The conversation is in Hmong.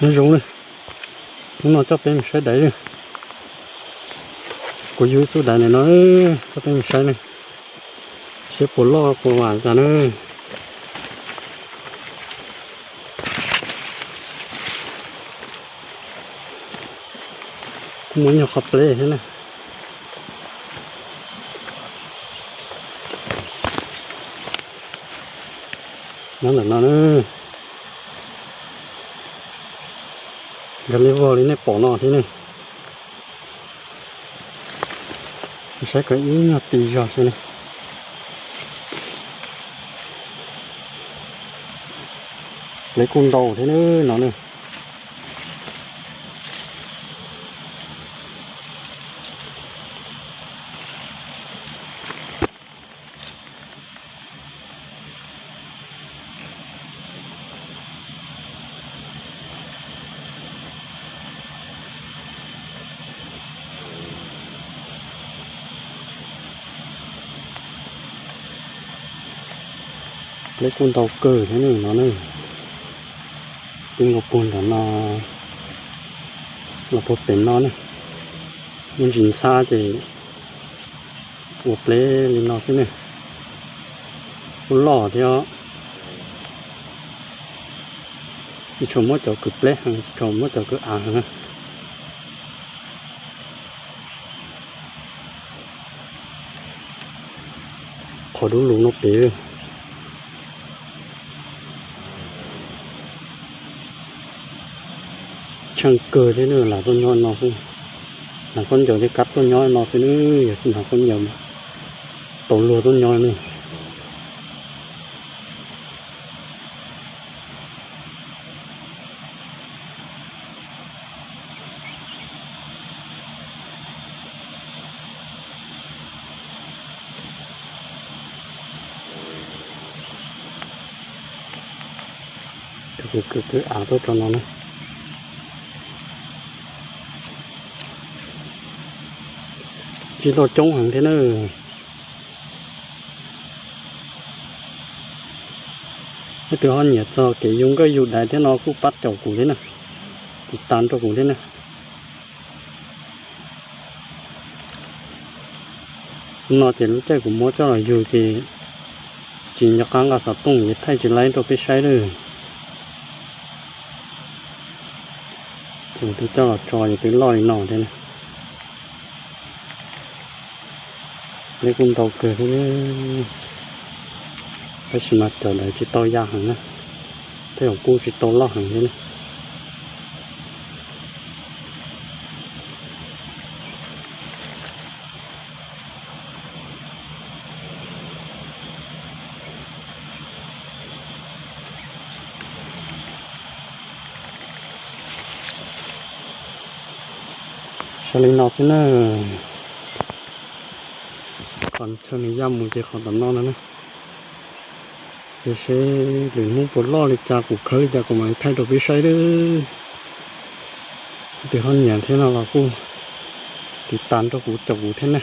Nyob zoo na, hnub no coj peb mus saib daiv na. Kuv yug ib xub daiv ntawm no, coj peb mus saib na, saib puas loj puas vam cas na. Kuj muaj ib nyuag qhov pleb thiab na. Nyob ntawm no na, nkag li vog li nej pom no thiab ne. Saib kom ib nyuag ti zog xwb ne. Pleb kuj ntau thiab na no na. Pleb kuj ntau kawg thiab ne no ne. Twb nkaus puag nram no los puag pem no ne. Muaj ntsis ntxhab ces ua pleb li no xwb ne. Kuj loj thiab. Tsis tshua muab cov kws pleb heev, tsis tshua muab cov kws av heev. Qhov dub lug no pem, tsheej kawg thiab na. Lam tuaj nyob no, lam khaub ncaws thiab kab tuaj nyob no xwb na. Yog tsis lam khaub ncaws mas tau luag tuaj nyob ne. Kuv kwv av tuaj tso no na. Tsis tau coob heev thiab na. Leej twg ho nyiam txog kev yug nkauj yug daiv thiab no kuj pab caum kuv thiab na, tiv tas rau kuv thiab na. Xub no ces lub caij kuv muab coj los yug ces tsis nco qab nqa xov tooj es thaij tsis laib rau peb saib lawm. Ces kuv twb coj los tso ces twb loj li no thiab na. Pleb kuj ntau kawg thiab, tab sis mas cov ntawd tsis tau ya heev na, tej zaum kuj tsis tau loj heev thiab na. Saib li no xwb na. Qhov chaw nws ya mus ces qhov tom no no na. Ces seb lwm hnub puas loj li cas kuv khawb li cas kuv mam li thaij rau peb saib lawm. Leej twg ho nyiam thiab no los kuj tiv tas rau kuv caum kuv thiab na.